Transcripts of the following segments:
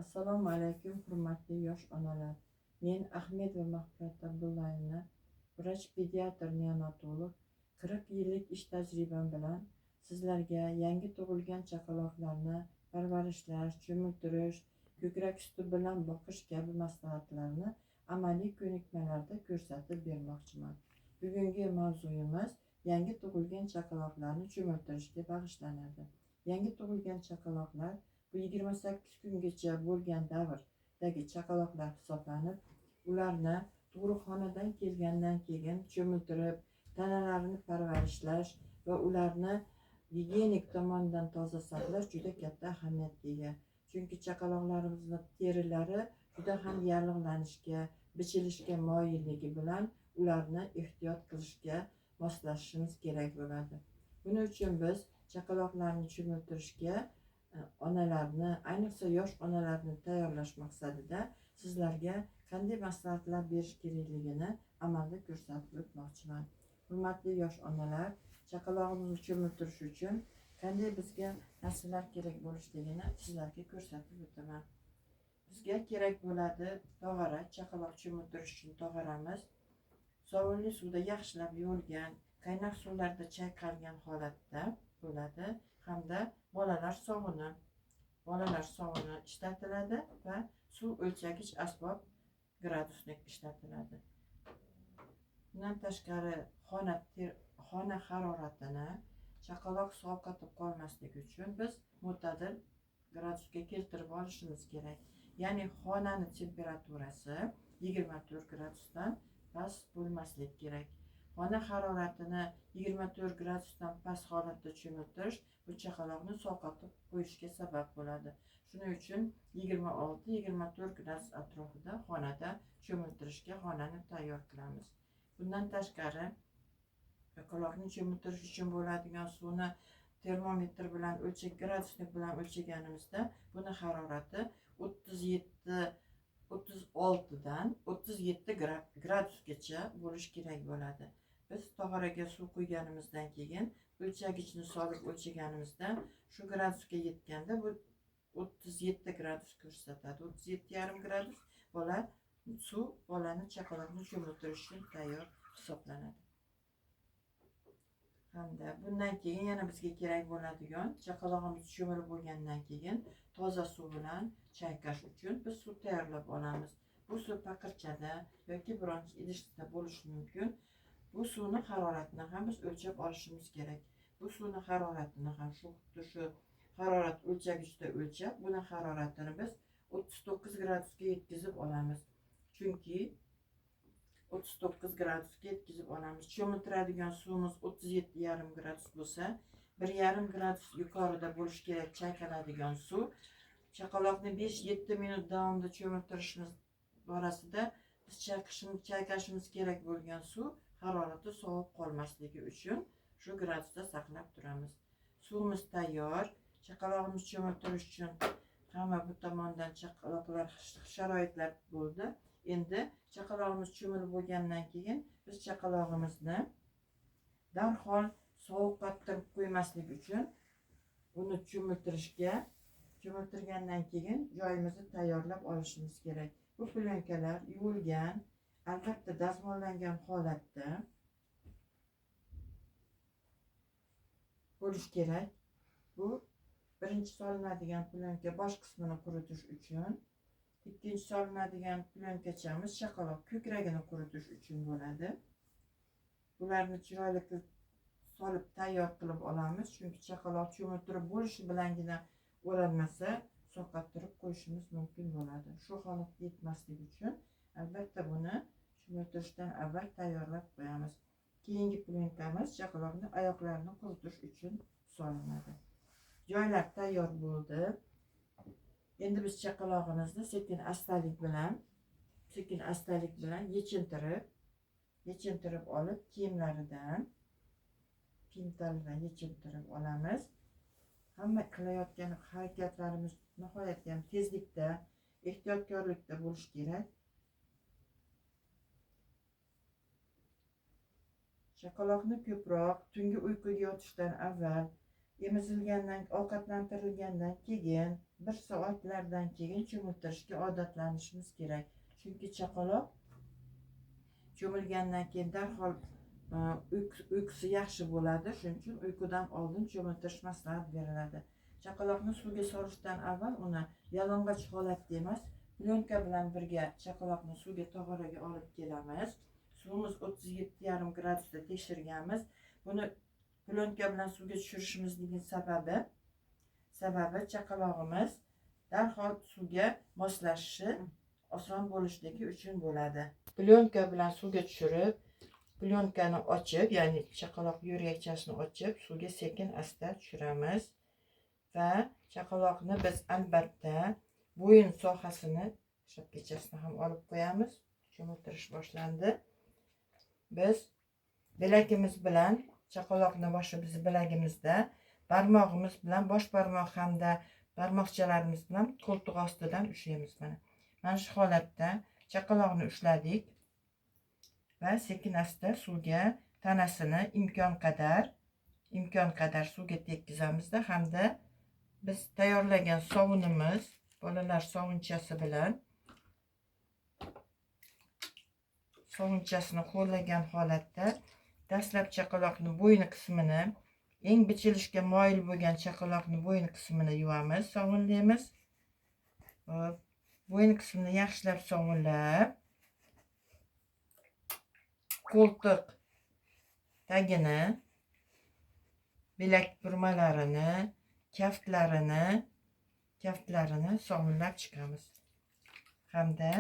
Assalomu alaykum, hurmatli yosh onalar. Men Ahmedova Mag'firat Abdullayevna, vrach pediatr neonatolog, 40 yillik ish tajribam bilan sizlarga yangi tug'ilgan chaqaloqlarni parvarishlash, cho'miltirish, ko'krak suti bilan boqish kabi maslahatlarni amaliy ko'nikmalarda ko'rsatib bermoqchiman. Bugungi mavzuyimiz yangi tug'ilgan chaqaloqlarni cho'miltirishga bag'ishlanadi. Yangi tug'ilgan chaqaloqlar bu 28 kungacha bo'lgan davrdagi chaqaloqlar hisoblanib, ularni tug'ruqxonadan kelgandan keyin cho'miltirib, tanalarini parvarishlash va ularni gigiyenik tomondan toza saqlash juda katta ahamiyatga ega. Chunki chaqaloqlarimizning terilari juda ham yallig'lanishga, bichilishga moyilligi bilan ularni ehtiyot qilishga moslashishimiz kerak bo'ladi. Buning uchun biz chaqaloqlarni cho'miltirishga onalarni, ayniqsa yosh onalarni tayyorlash maqsadida sizlarga qanday maslahatlar berish kerakligini amalda ko'rsatib o'tmoqchiman. Hurmatli yosh onalar, chaqalog'imizni cho'miltirish uchun qanday bizga narsalar kerak bo'lishligini sizlarga ko'rsatib o'taman. Bizga kerak bo'ladi tog'ara, chaqaloq cho'miltirish uchun tog'aramiz. Sovunli suvda yaxshilab yuvilgan, qaynoq suvlarda chayqalgan holatda bo'ladi hamda bolalar sovuni ishlatiladi va suv o'lchagich asbob gradusnik ishlatiladi. Bundan tashqari xona haroratini chaqaloq sovqotib qolmasligi uchun biz mo'tadil gradusga keltirib olishimiz kerak. Ya'ni xonani temperaturasi 24 gradusdan past bo'lmasligi kerak. Xona haroratini 24 gradusdan past holatda cho'miltirish bu chaqaloqni sovqotib qo'yishga sabab bo'ladi. Shuning uchun 26-24 gradus atrofida xonada cho'miltirishga xonani tayyor qilamiz. Bundan tashqari chaqaloqni cho'miltirish uchun bo'ladigan suvni termometr bilan gradusnik bilan o'lchaganimizda buni harorati 36 dan 37 gradusgacha bo'lishi kerak bo'ladi. Biz tog'oraga suv quyganimizdan keyin o'lchagichni solib o'lchaganimizda shu gradusga yetganda bu 37 gradus ko'rsatadi. 37,5 gradus suv bolani chaqaloqni cho'miltirish uchun tayyor hisoblanadi. Hamda bundan keyin yana bizga kerak bo'ladigan chaqalog'imiz cho'milib bo'lgandan keyin toza suv bilan chayqash uchun biz suv tayyorlab olamiz. Bu suv paqirchada yoki biron idishda bo'lishi mumkin. Bu suvni haroratini ham biz o'lchab olishimiz kerak. Bu suvni haroratini ham xuddi shu harorat o'lchagichda o'lchab, buni haroratini biz 39 gradusga yetkazib olamiz. Chunki 39 gradusga yetkazib olamiz. Cho'miltiradigan suvimiz 37,5 gradus bo'lsa, 1,5 gradus yuqorida bo'lishi kerak chayqaladigan suv. Chaqaloqni 5-7 minut davomida cho'miltirishimiz borasida biz chayqashimiz kerak bo'lgan suv harorati sovib qolmasligi uchun shu gradusda saqlab turamiz. Suvimiz tayyor. Chaqalog'imiz cho'miltirish uchun hamma bu tomondan chaqaloqlar sharoitlar bo'ldi. Endi chaqalog'imiz cho'milib bo'lgandan keyin biz chaqalog'imizni darhol sovuqattirib qo'ymaslik uchun uni cho'miltirgandan keyin joyimizni tayyorlab olishimiz kerak. Bu plyonkalar yuvilgan, albatta dazmollangan holatda bo'lishi kerak. Bu birinchi solinadigan plyonka bosh qismini quritish uchun, ikkinchi solinadigan plyonkachamiz chaqaloq ko'kragini quritish uchun bo'ladi. Bularni chiroyli qilib solib tayyor qilib olamiz, chunki chaqaloq cho'miltirib bo'lishi bilangina o'ranmasa sovqattirib qo'yishimiz mumkin bo'ladi. Shu holatga yetmaslik uchun albatta buni cho'miltirishdan avval tayyorlab qo'yamiz. Keyingi plyonkamiz chaqaloqning oyoqlarini quritish uchun solinadi. Joylar tayyor bo'ldi. Endi biz chaqalog'imizni sekin astalik bilan yechintirib olib kiyimlaridan, pintaldan yechintirib olamiz. Hamma qilayotgan harakatlarimiz nihoyatda ham tezlikda, ehtiyotkorlikda bo'lishi kerak. Chaqaloqni ko'proq tungi uyquga yotishdan avval Emizilgandan, ovqatlantirilgandan keyin 1 soatlardan keyin cho'miltirishga odatlanishimiz kerak. Chunki chaqaloq cho'milgandan keyin darhol uyqusi yaxshi bo'ladi. Shuning uchun uyqudan oldin cho'miltirish maslahat beriladi. Chaqaloqni suvga solishdan avval uni yalang'och holatda emas, plyonka bilan birga chaqaloqni suvga tog'oraga olib kelamiz. Suvimiz 37,5 gradusda tekshirganmiz. Buni plyonka bilan suvga tushirishimizning sababi chaqalog'imiz darhol suvga moslashishi oson bo'lishligi uchun bo'ladi. Plyonka bilan suvga tushirib, plyonkani ochib, ya'ni chaqaloq yo'rgakchasini ochib, suvga sekin asta tushiramiz va chaqaloqni biz albatta bo'yin sohasini, shapkachasini ham olib qo'yamiz. Cho'miltirish boshlandi. Biz bilagimiz bilan chaqaloqni boshi bizni bilagimizda, barmog'imiz bilan bosh barmoq hamda barmoqchalarimiz bilan qo'ltiq ostidan ushlaymiz mana. Mana shu holatda chaqaloqni ushladik va sekin asta suvga tanasini imkon qadar suvga tekkizamizda hamda biz tayyorlagan sovunimiz, bolalar sovunchasi bilan sovunchasini qo'llagan holatda dastlab chaqaloqni bo'yni qismini, eng bichilishga moyil bo'lgan chaqaloqni bo'yni qismini yuvamiz, sovunlaymiz. Hop, bo'yin qismini yaxshilab sovunlab, qo'ltiq tagini, bilak burmalarini, kaftlarini sovunlab chiqamiz. Hamda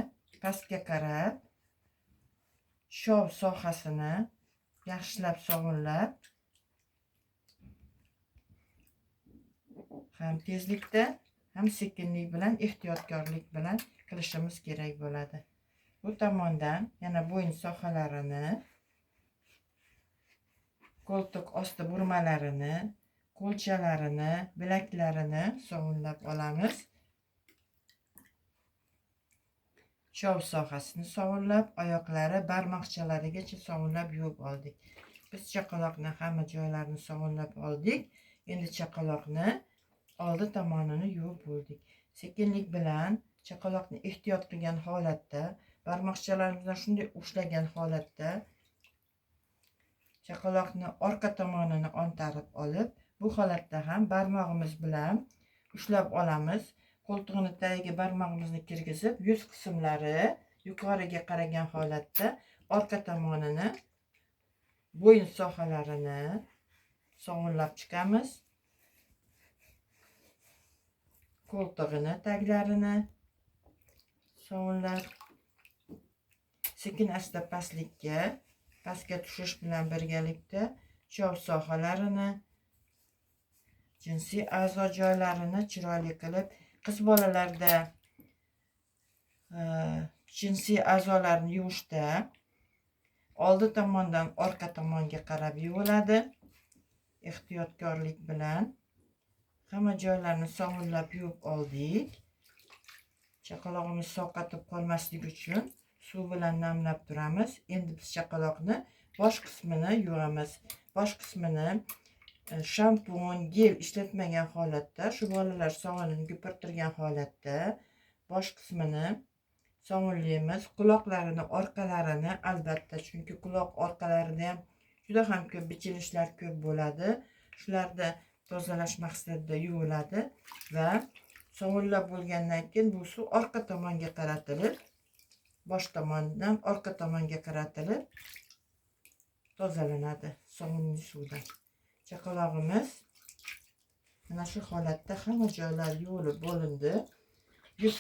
pastga qarab shov sohasini yaxshilab sovunlab, ham tezlikda, ham sekinlik bilan, ehtiyotkorlik bilan qilishimiz kerak bo'ladi. Bu tomondan yana bo'yin sohalarini, qo'ltiq osti burmalarini, qo'lchalarini, bilaklarini sovunlab olamiz. Chov sohasini sovunlab, oyoqlari barmoqchalarigacha sovunlab yuvib oldik. Biz chaqaloqni hamma joylarini sovunlab oldik. Endi chaqaloqni oldi tomonini yuvib bo'ldik. Sekinlik bilan chaqaloqni ehtiyot qilgan holatda, barmoqchalarimiz bilan shunday ushlagan holatda chaqaloqni orqa tomonini ontarib olib, bu holatda ham barmog'imiz bilan ushlab olamiz. Qo'ltig'ini tagiga barmog'imizni kirgizib, yuz qismlari yuqoriga qaragan holatda orqa tomonini, bo'yin sohalarini sovunlab chiqamiz. Qo'ltig'ini taglarini sovunlab, sekin asta pastga tushish bilan birgalikda chov sohalarini, jinsiy a'zo joylarini chiroyli qilib, qiz bolalarda jinsiy a'zolarni yuvishda oldi tomondan orqa tomonga qarab yuviladi. Ehtiyotkorlik bilan hamma joylarni sovunlab yuvib oldik. Chaqalog'imiz sovqotib qolmasligi uchun suv bilan namlab turamiz. Endi biz chaqaloqni bosh qismini yuvamiz. Bosh qismini shampun, gel ishlatmagan holatda, shu bolalar sovunini gupirtirgan holatda bosh qismini sovunlaymiz. Quloqlarini, orqalarini albatta, chunki quloq orqalarida ham juda ham ko'p bichilishlar ko'p bo'ladi. Shularni tozalash maqsadida yuviladi va sovunlab bo'lgandan keyin bu suv orqa tomonga qaratilib, bosh tomondan orqa tomonga qaratilib tozalanadi sovunli suvdan. Chaqalog'imiz mana shu holatda hamma joylari yuvilib bo'lindi. Yuz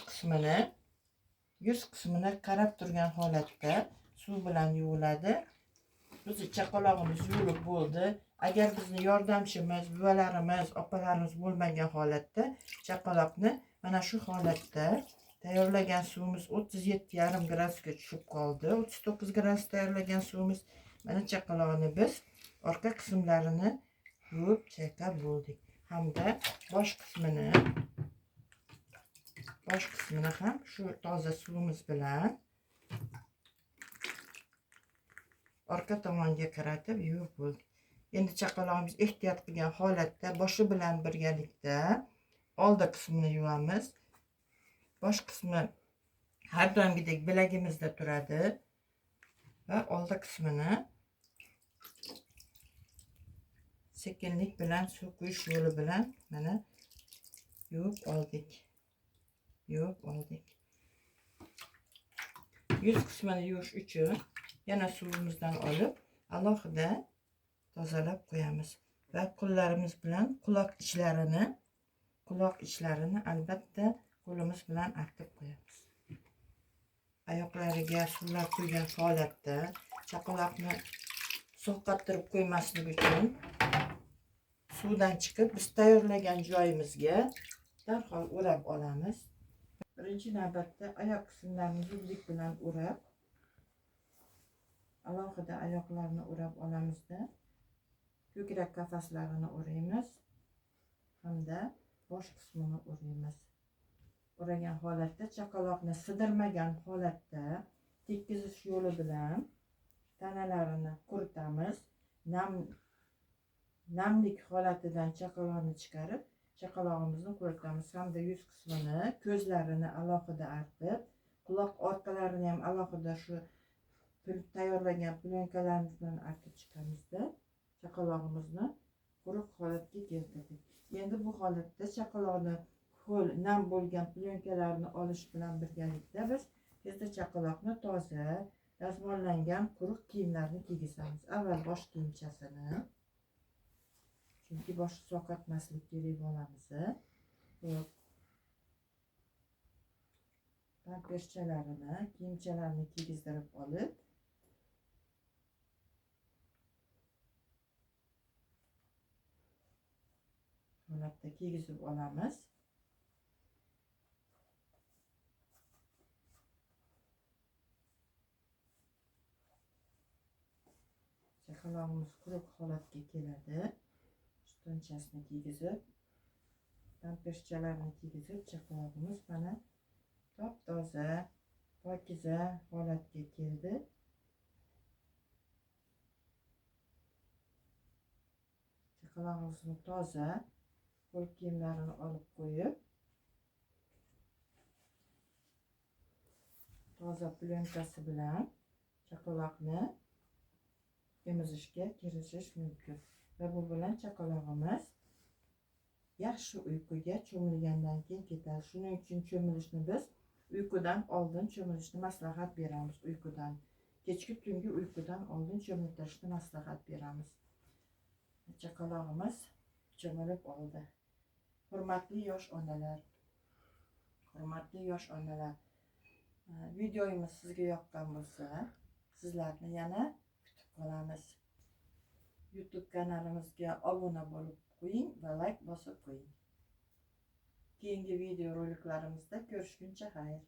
qismini qarab turgan holatda suv bilan yuviladi. Biz chaqalog'imiz yuvilib bo'ldi. Agar bizni yordamchimiz, buvalarimiz, opalarimiz bo'lmagan holatda chaqaloqni mana shu holatda tayyorlagan suvimiz 37,5 gradusga tushib qoldi. 39 gradus tayyorlagan suvimiz. Mana chaqaloqni biz orqa qismlarini yuvib chayqab bo'ldik. Hamda bosh qismini ham shu toza suvimiz bilan orqa tomonga qaratib yuvib bo'ldik. Endi chaqalog'imiz ehtiyot qilgan holatda boshi bilan birgalikda oldi qismini yuvamiz. Bosh qismi har doimgidek bilagimizda turadi va oldi qismini sekinlik bilan suv quyish yo'li bilan mana yuvib oldik. Yuvib oldik. Yuz qismini yuvish uchun yana suvimizdan olib alohida tozalab qo'yamiz va qo'llarimiz bilan quloq ichlarini albatta qo'limiz bilan artib qo'yamiz. Oyoqlariga suvlar quygan holatda chaqaloqni sovqattirib qo'ymaslik uchun suvdan chiqib biz tayyorlagan joyimizga darhol o'rab olamiz. Birinchi navbatda oyoq qismlarini zudlik bilan o'rab, alohida oyoqlarni o'rab olamizda ko'krak qafaslarini o'raymiz hamda bosh qismini o'raymiz. O'ragan holatda chaqaloqni sidirmagan holatda tekkizish yo'li bilan tanalarini quritamiz. Namlik holatidan chaqaloqni chiqarib, chaqalog'imizni quritamiz hamda yuz qismini, ko'zlarini alohida artib, quloq orqalarini ham alohida shu tayyorlagan plyonkalarimiz bilan artib chiqamizda chaqalog'imizni quruq holatga keltirdik. Endi bu holatda chaqaloqni ho'l nam bo'lgan plyonkalarni olish bilan birgalikda biz tezda chaqaloqni toza, dazmollangan quruq kiyimlarni kiygizamiz. Avval bosh kiyimchasini, chunki boshni sovqatmaslik kerak bolamizni. Pamperschalarini, kiyimchalarni kiygizdirib olib, holatda kiygizib olamiz. Chaqalog'imiz quruq holatga keladi. Shtonchasini kiygizib, pamperschalarni kiygizib, chaqalog'imiz mana top-toza, pokiza holatga keldi. Chaqalog'imizni toza qo'l kiyimlarini olib qo'yib, toza plyonkasi bilan chaqaloqni emizishga kirishish mumkin. Va bu bilan chaqalog'imiz yaxshi uyquga cho'milgandan keyin ketadi. Shuning uchun cho'milishni biz uyqudan oldin cho'milishni maslahat beramiz. Uyqudan, kechki tungi uyqudan oldin cho'miltirishni maslahat beramiz. Chaqalog'imiz cho'milib oldi. Hurmatli yosh onalar, hurmatli yosh onalar, videomiz sizga yoqqan bo'lsa, sizlarni yana kutib qolamiz. YouTube kanalimizga obuna bo'lib qo'ying va like bosib qo'ying. Keyingi video roliklarimizda ko'rishguncha xayr.